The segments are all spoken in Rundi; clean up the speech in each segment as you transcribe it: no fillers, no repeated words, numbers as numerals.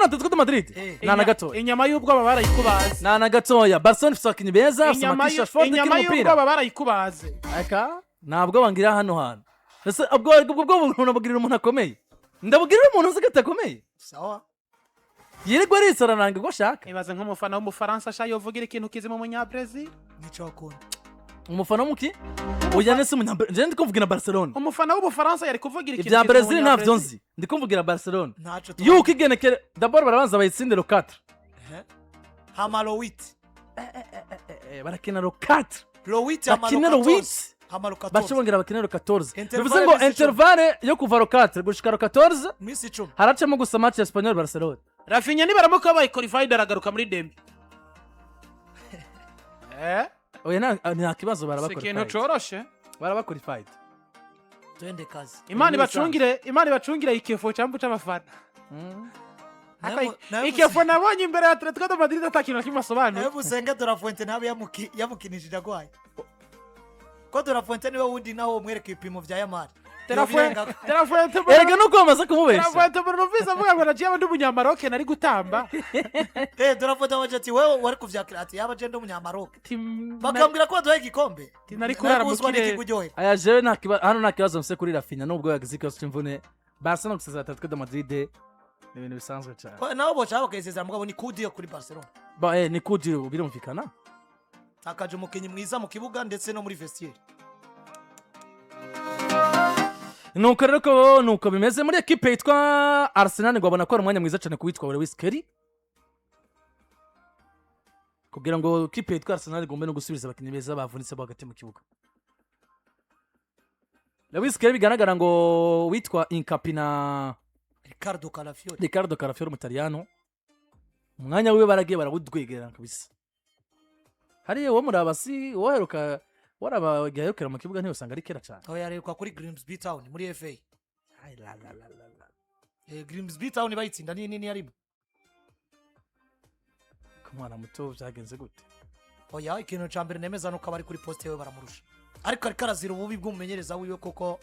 Atletico de Madrid. Nta na gatoya. Inyama y'ubwoba barayikubaze. Nta na gatoya. Barcelona ifite abakinnyi beza, ifite Inyama Marcus Rashford ukina inyama umupira. y'ubwoba barayikubaze. Aka ntabwo bangira hano hantu. Ese ubwo buntu nabugirira umuntu akomeye? Ndabugirira umuntu uzi ko atakomeye. Sawa. Yirirwa arisarananga uko ashaka. Ibaze nk'umufana w'Umufaransa sha, yovugira ikintu kizima Umunyabrazil. Nico akunda. Umufana w'umuki? Oya, nese njye ndi kuvugira Barcelona. Umufana w'Ubufaransa yari kuvugira ikintu Ibya kizima Brazil ntabyo Umunyabrazil. nzi, ndi kuvugira Barcelona. Ntaco. Yuko igenekere d'abord barabanza bayitsinde le 4. Hama le 8. Barakina le 4. Le 8, hama Bakina le le 14. 8. Hama le 14. Baca bongera bakina le 14. Intervalle Bivuze ngo y'imisi 10. intervalle yo kuva le 4 gushika le 14 Iminsi 10. haracamo gusa match ya Espanyol Barcelona. Raphinha nibaramuka babaye qualified aragaruka muri demi. Oya, nta kibazo. Si Baraba ikintu qualified. coroshe. Baraba qualified. Twende kazi. Imana ibacungire, Imana ibacungire ikefo cyangwa c'abafana. Ikefo nabonye imbere ya Atletico de Madrid ata kintu na kimwe asobanuye. Nawe musenge de la Fuente ntabe yamukinishije agwaye, ko de la Fuente niwe wundi naho umwereka ibipimo vya Yamal. De la Fuente. Erega nuko bamaze kumubesha. De la Fuente numvise avuga ngo nagiye ndi Umunyamaroke nari gutamba. De la Fuente abaje ati: "Wewe wari kuvyakira", ati: "Yaba je ndi Umunyamaroke Ati, bakambwira ko baduhaye igikombe, nari kurara mu kuzwa kirere." n'ikiguryohe. Aya, jewe nta hano nta kibazo mfise kuri Raphinha nubwo yagize ikibazo c'imvune. Barcelona gusezera Atletico de Madrid ni ibintu bisanzwe cyane. Ko nabo boca bakayisezera, mugabo ni kudiyo kuri Barcelona. Ba ni kudiro, birumvikana. Takaje umukinnyi mwiza mu kibuga ndetse no muri vestiaire. Nuko rero ko nuko bimeze muri ekipe yitwa Arsenal, ngo babona ko ari umwanya mwiza cyane kuwitwa Lewis Skelly kugira ngo ekipe yitwa Arsenal igombe no gusubiza abakinnyi beza bavunitse bo hagati mu kibuga. Lewis Skelly bigaragara ngo witwa Hincapié na Riccardo Calafiori. Riccardo Calafiori Umutaliyano, umwanya wiwe baragiye barawudwegera kabisa. Hariya uwo muraba si woheruka waraba igihe aherukira mu kibuga, ntiyosanga ari kera cyane. Aho yareruka kuri Grimsby Town muri FA. Ai, la, la, la, la, la. Grimsby Town bayitsinda ni nini yarimo. Ku mwana muto byagenze gute? Oya, ikintu cya mbere nemeza nuko abari kuri poste we baramurusha, ariko ariko arazira ububi bw'umumenyereza wiwe kuko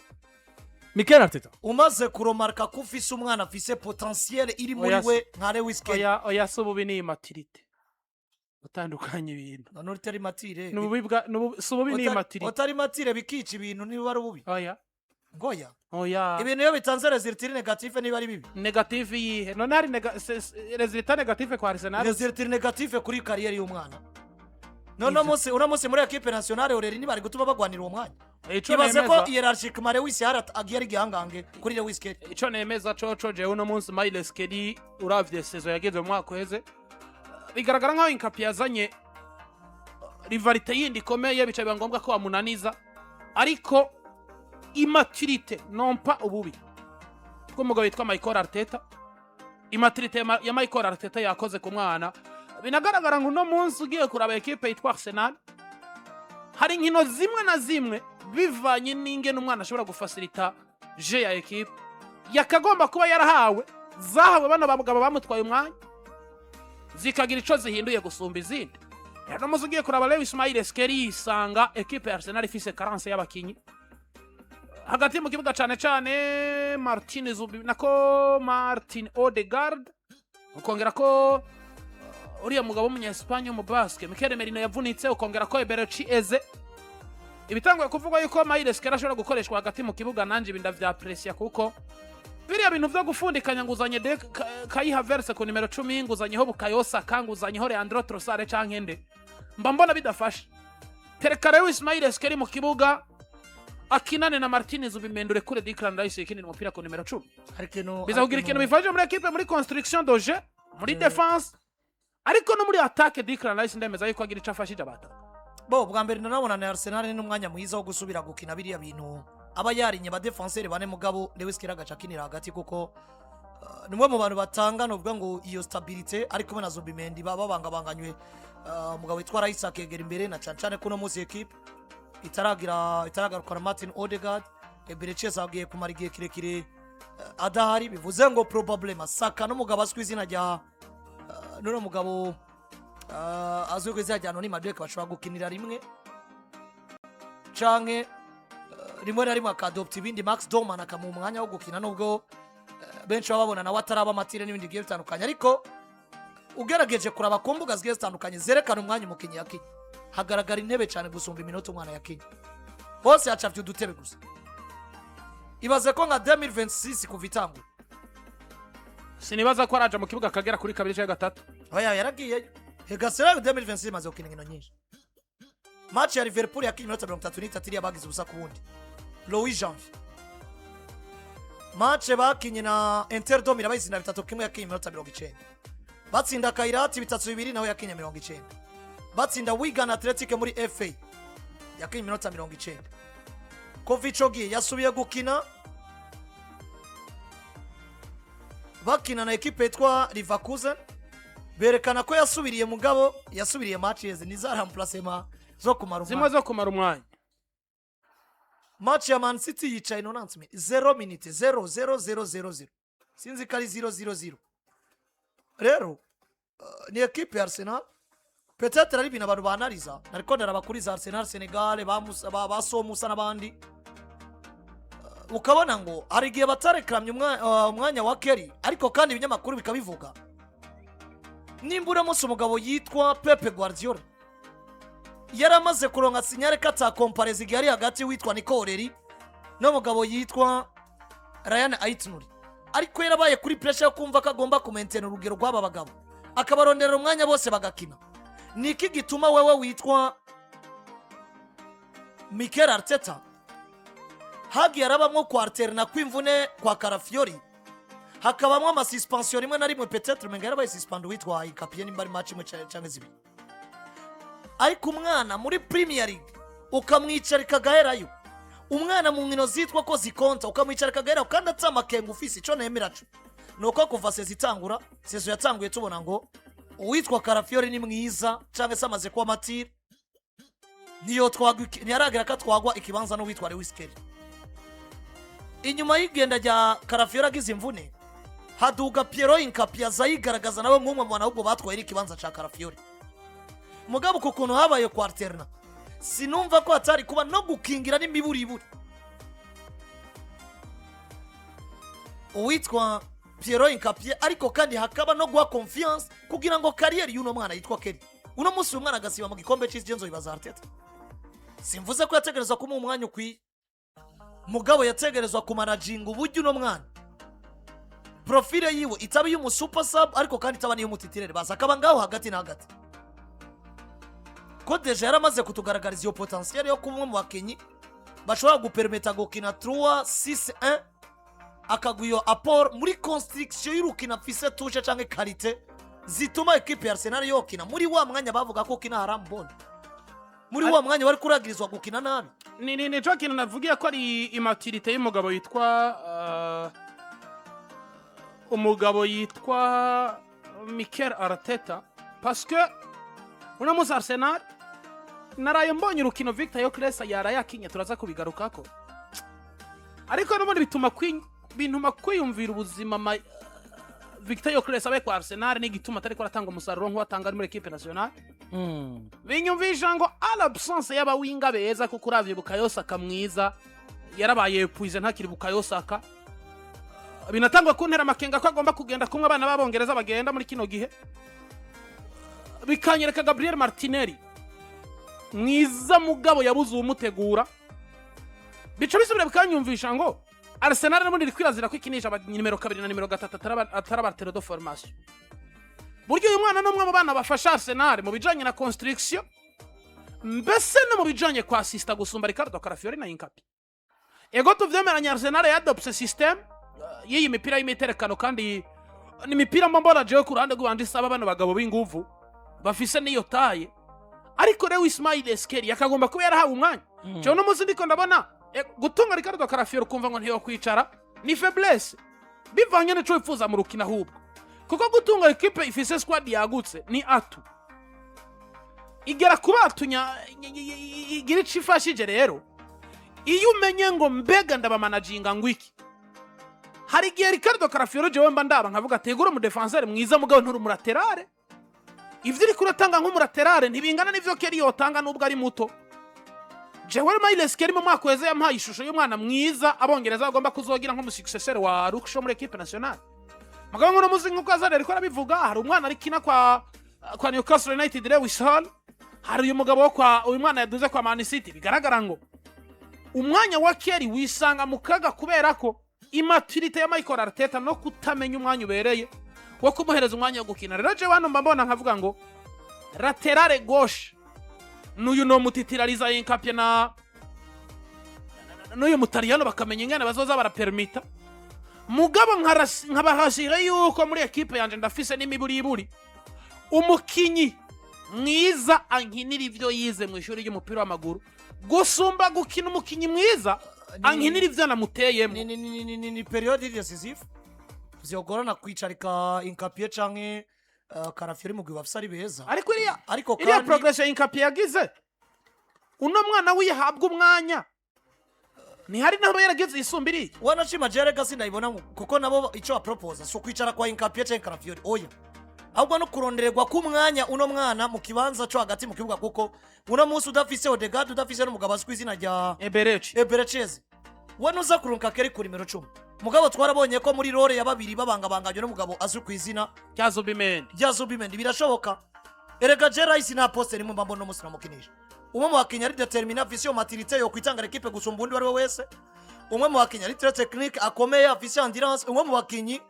Mikel Arteta. Umaze kuromarka ko ufise umwana afise potentiel iri muri Oya, we nka Lewis Skelly. Oya oya, si ububi, ni immaturité. Utandukanye ibintu. None utari mature. Ni ububi bwa si ububi, ni immaturité. Utari mature bikica ibintu, niba ari ububi. Oya. Ngoya. Oya. Ibintu iyo bitanze résultat négative niba ari bibi. Négative yihe? None hari résultat négative kwa Arsenal? Résultat négative kuri carrière y'umwana. None uno munsi muri équipe nationale O'Reilly ntibari gutuma bagwanira uwo mwanya. Ico Ibaze ko nemeza hiérarchiquement Lewis Hall agiye ari igihangange kuri Lewis Skelly. Ico nemeza coco, jewe uno munsi Myles Skelly, uravye saison yagize mu mwaka uheze, bigaragara nkaho Hincapié yazanye rivalité yindi ikomeye, bica biba ngombwa ko bamunaniza. Ariko immaturité, non pas ububi bw'umugabo witwa Michael Arteta, immaturité ya Michael Arteta yakoze ku mwana. Binagaragara ngo uno munsi ugiye kuraba ekipe yitwa Arsenal, hari inkino zimwe na zimwe, bivanye n'ingene umwana ashobora gufacilita jeu ya ekipe, yakagomba kuba yarahawe, zahawe bano bagabo bamutwaye umwanya, zikagira ico zihinduye gusumba izindi. Rero umunsi ugiye kuraba Lewis Myles Skelly, yisanga ekipe ya Arsenal ifise carence y'abakinyi hagati mu kibuga, cane cane Martin Zubi nako Martin Odegaard, ukongera ko uriya mugabo w'Umunya-Espagne w'Umubasque Mikel Merino yavunitse, ukongera ko Eberechi Eze. Ibitanguye kuvugwa yuko Myles Skelly ashobora gukoreshwa hagati mu kibuga. Nanje ibi ndavyaprecia kuko biriya bintu vyo gufundikanya ngo uzanye de Kai Havertz ku nimero 10, ngo uzanyeho Bukayo Saka, ngo uzanyeho Leandro Trossard canke nde, mba mbona bidafasha. Tereka Lewis Myles Skelly mu kibuga akinane na Martinez Zubimendi, urekure Declan Rice yikinira umupira ku nimero 10. Hari ikintu Biza kugira ikintu bifasha muri ekipe, muri construction de jeu, muri défense, ariko no muri attaque Declan Rice ndemeza yuko agira ico afashije abataka. Bo bwa mbere nanabona na Arsenal ni n'umwanya mwiza wo gusubira gukina biriya bintu aba yarinye ba défenseur bane, mugabo Lewis Skelly agaca akinira hagati kuko ni umwe mu bantu batanga novuga ngo iyo stabilité ari kumwe na Zubimendi baba babangabanganywe, umugabo witwa Rice akegera imbere, na cane cane ko uno munsi ekipe itaragira itaragarukana Martin Odegaard. Eberechi agiye kumara igihe kirekire adahari, bivuze ngo probablement Saka n'umugabo azwi izina rya n'uno mugabo azwi ku izina rya Noni Madueke bashobora gukinira rimwe canke rimwe na rimwe akadopta ibindi, Max Dowman akamuha umwanya wo gukina nubwo Benshi baba babona nawe ataraba mature n'ibindi bigiye bitandukanye, ariko ugerageje kuraba ku mbuga zigiye zitandukanye zerekana umwanya umukinnyi yakinye, hagaragara intebe cyane gusumba iminota umwana yakinye. Hose hacafye udutebe gusa. Ibaze ko nka 2026 kuva itangura, Sinibaza ko araja mu kibuga akagera kuri kabiri cyangwa gatatu. Oya, yaragiyeyo. Hegasera 2026 imaze gukina inkino nyinshi. Match ya Liverpool yakinye iminota 33, iriya bagize ubusa ku wundi le 8 janvier. Match bakinye na Inter de Milan bayitsinda 3-1, yakinye iminota 90. Batsinda Kairat 3-2, nawe yakinye 90. Batsinda Wigan Athletic muri FA, yakinye iminota 90. Kuva ico gihe yasubiye gukina bakina na ekipe yitwa Leverkusen, berekana ko yasubiriye, mugabo yasubiriye match yeze ni za remplacement zo kumara Zimwe umwanya. zo kumara umwanya. Match ya Man City yicaye 90 minutes, 0 minute, 0 0 0 0 0, sinzi ko ari 0 0 0. Rero ni ekipe ya Arsenal, peut-être ari ibintu abantu banariza, ariko ndaraba kuri za Arsenal Senegal ba Musa, ba So Musa n'abandi. Ukabona ngo hari igihe batarekamye umwanya wa Kelly, ariko kandi ibinyamakuru bikabivuga. Nimba uramutse umugabo yitwa Pepe Guardiola yaramaze kuronka signal ko atakompareza igihe ari hagati witwa Nico O'Reilly n'umugabo yitwa Rayan Ait-Nouri, ariko yarabaye kuri pressure yo kumva ko agomba kumentena urugero rw'aba bagabo, akabaronderera umwanya bose bagakina, ni iki gituma wewe witwa Mikel Arteta hagiye arabamwo kwarterna kw'imvune kwa Calafiori, hakabamwo ama suspension rimwe na rimwe? Peut-être menga yarabaye suspend witwa Hincapié, nimba ari match imwe canke zibiri, ariko umwana muri Premier League ukamwicarika agaherayo, umwana mu nkino zitwa ko zikonta ukamwicarika agaherayo, kandi atari amakenga ufise. Ico nemera co ni uko kuva saison itangura, saison yatanguye tubona ngo uwitwa Calafiori ni mwiza cyangwa se amaze kuba mature, niyo twagwa ntiyaragira ko atwagwa ikibanza n'uwitwa Lewis Kelly. Inyuma y'igenda rya Calafiori agize imvune, haduga Piero Hincapié, aza yigaragaza nawe nk'umwe mu bantu ahubwo batwaye ikibanza cya Calafiori. Mugabo ku kuntu habaye kwarterna, sinumva ko hatari kuba no gukingira n'imiburiburi uwitwa Piero Hincapié, ariko kandi hakaba no guha confiance kugira ngo carrière y'uno mwana yitwa Kelly. Uno munsi uyu mwana agasiba mu gikombe c'isi, Genzo bibaza Arteta. Simvuze ko yategerezwa kumuha umwanya ukwiye, mugabo yategerezwa kumanaginga uburyo uno mwana profile yiwe itaba iy'umu super sub, ariko kandi itaba n'iy'umu titulaire, baza akaba ngaho hagati na hagati, ko déjà yaramaze kutugaragariza iyo potentiel yo kuba umwe mu bakinnyi bashobora gupermeta gukina 3 6 1, akaguha iyo apport muri construction y'urukino, afise touche canke qualité zituma ekipe ya Arsenal yokina muri wa mwanya bavuga ko ukina harambone, muri wa mwanya wari kuragirizwa gukina nabi. Ni nico kintu navugiye ko ari immaturité y'umugabo yitwa Mikel Arteta, parce que uno munsi Arsenal, naraye mbonye urukino Victor Gyökeres yaraye akinye, turaza kubigarukako, ariko n'ubundi bintuma kwiyumvira ubuzima Victor Gyökeres abe kwa Arsenal n'igituma atariko aratanga umusaruro nk'uwatanga ari muri équipe nationale. Binyumvisha ngo à l'absence y'aba winger beza, kuko uravye Bukayo Saka mwiza yarabaye épuisé, ntakiri Bukayo Saka, binatangwa kuntera amakenga ko agomba kugenda kumwe abana b'abongereza bagenda muri kino gihe. Bikanyereka Gabriel Martinelli mwiza, mugabo yabuze uwumutegura. Bica bisubira bikanyumvisha ngo Arsenal n'ubundi iri kwirazira ko ikinisha nimero 2 na nimero 3 atari aba latéraux de formation. Buryo uyu mwana ni umwe mu bana bafasha Arsenal mu bijanye na construction, mbese no mu bijanye kwa assista gusumba Riccardo Calafiori na Hincapié. Ego, tuvyemeranya, Arsenal yadopse system y'iyi mipira y'imiterekano, kandi ni imipira mba mbona jewe ku ruhande rw'iwanje isaba bano bagabo b'inguvu bafise n'iyo taille, ariko Lewis Myles Skelly yakagomba kuba yarahawe umwanya. Jewe uno munsi ndiko ndabona gutunga Riccardo Calafiori ukumva ngo ntiyokwicara ni faiblesse bivanye n'ico wifuza mu rukino, ahubwo kuko gutunga ekipe ifise squad yagutse ni atout igera kubatunya igira ico ifashije. Rero iyo umenye ngo mbega ndabamanaginga ngo iki, hari igihe Riccardo Calafiori jewe mba ndaba nkavuga ati: "Egura umu défenseur mwiza, mugabo nturi umu latéral. Ivyo uriko uratanga nk'umu latéral ntibingana n'ivyo Kelly yotanga nubwo ari muto." Jewe Myles Kelly mu mwaka weze yampaye ishusho y'umwana mwiza abongereza bagomba kuzogira nk'umu successeur wa Luke Shaw muri équipe nationale. Mugabo nk'uno muzi, nk'uko Azari ariko arabivuga, hari umwana arikina kwa Newcastle United, Lewis Hall, hari uyu mugabo wo kwa uyu mwana yaduze kwa Man City. Bigaragara ngo umwanya wa Kelly wisanga mu kaga kubera ko immaturité ya Michael Arteta no kutamenya umwanya ubereye wo kumuhereza umwanya wo gukina. Rero jewe hano mba mbona nkavuga ngo latéral gauche n'uyu no mutitirariza Hincapie na n'uyu Mutaliyano, bakamenya ingene bazoza barapermita. Mugabo nkabahashira yuko muri ekipe yanje ndafise n'imiburiburi umukinyi mwiza ankinira ivyo yize mu ishuri ry'umupira w'amaguru gusumba gukina umukinyi mwiza ankinira ivyo namuteyemo. Ni période décisive, vyogorana kwicarika Hincapie canke Calafiori mu gihe bafise ari beza. Ariko iriya ariko iriya kandi progression Hincapie yagize, uno mwana wihabwa umwanya, ntihari naho yaragize isumba iriya. Wanashima jerega sindayibona kuko nabo ico baproposa si ukwicara kwa Hincapie canke Calafiori, oya, ahubwo no kurondererwa k'umwanya uno mwana mu kibanza co hagati mu kibuga, kuko uno munsi udafise Odegaard, udafise n'umugabo azwi kw'izina rya Eberechi. Eberechi Eze, we nuza kurunka Kelly ku nimero 10. Mugabo twarabonye ko muri role ya babiri babangabanganywe n'umugabo azwi ku izina rya Zubimendi. Rya Zubimendi, birashoboka. Erega je Rice nta poste rimwe mba mbona uno munsi namukinisha. Umwe mu bakinnyi ari déterminé, afise iyo maturité yo kwitanga l'équipe gusumba undi uwo ari we wese, umwe mu bakinnyi ari très technique, akomeye, afise endurance, umwe mu bakinnyi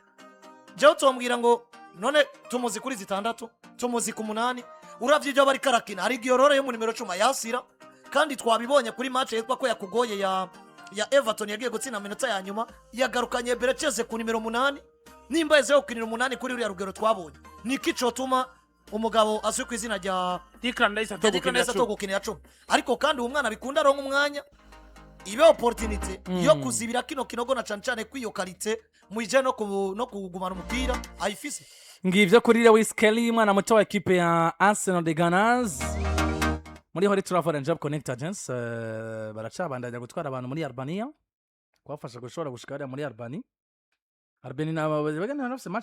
jewe tumbwira ngo none tumuzi kuri 6, tumuzi ku 8. Uravye ibyo aba ariko arakina, hari igihe role yo mu nimero 10 yasira, kandi twabibonye kuri match yitwa ko yakugoye ya Everton, yagiye gutsinda minota ya nyuma, yagarukanye Eberechi Eze ku nimero 8. Nimba Eze gukinira 8 kuri uriya rugero twabonye, niki cotuma umugabo azwi ku izina rya Declan Rice rya Declan atogukinira Rice atogukinira 10? Ariko kandi uwo mwana bikunda aronka umwanya, ibe opportunité yo kuzibira kino kinogo, na cane cane kw'iyo qualité muyije no kugumana umupira ayifise. Ngivyo kuri Lewis Kelly, umwana muto wa ekipe ya Arsenal, the Gunners. Muri Holy Travel and Job Connect Agents baracabandanya gutwara abantu muri Albania, kubafasha gushobora gushika hariya muri Albania. Albania nabo bagana bafise match.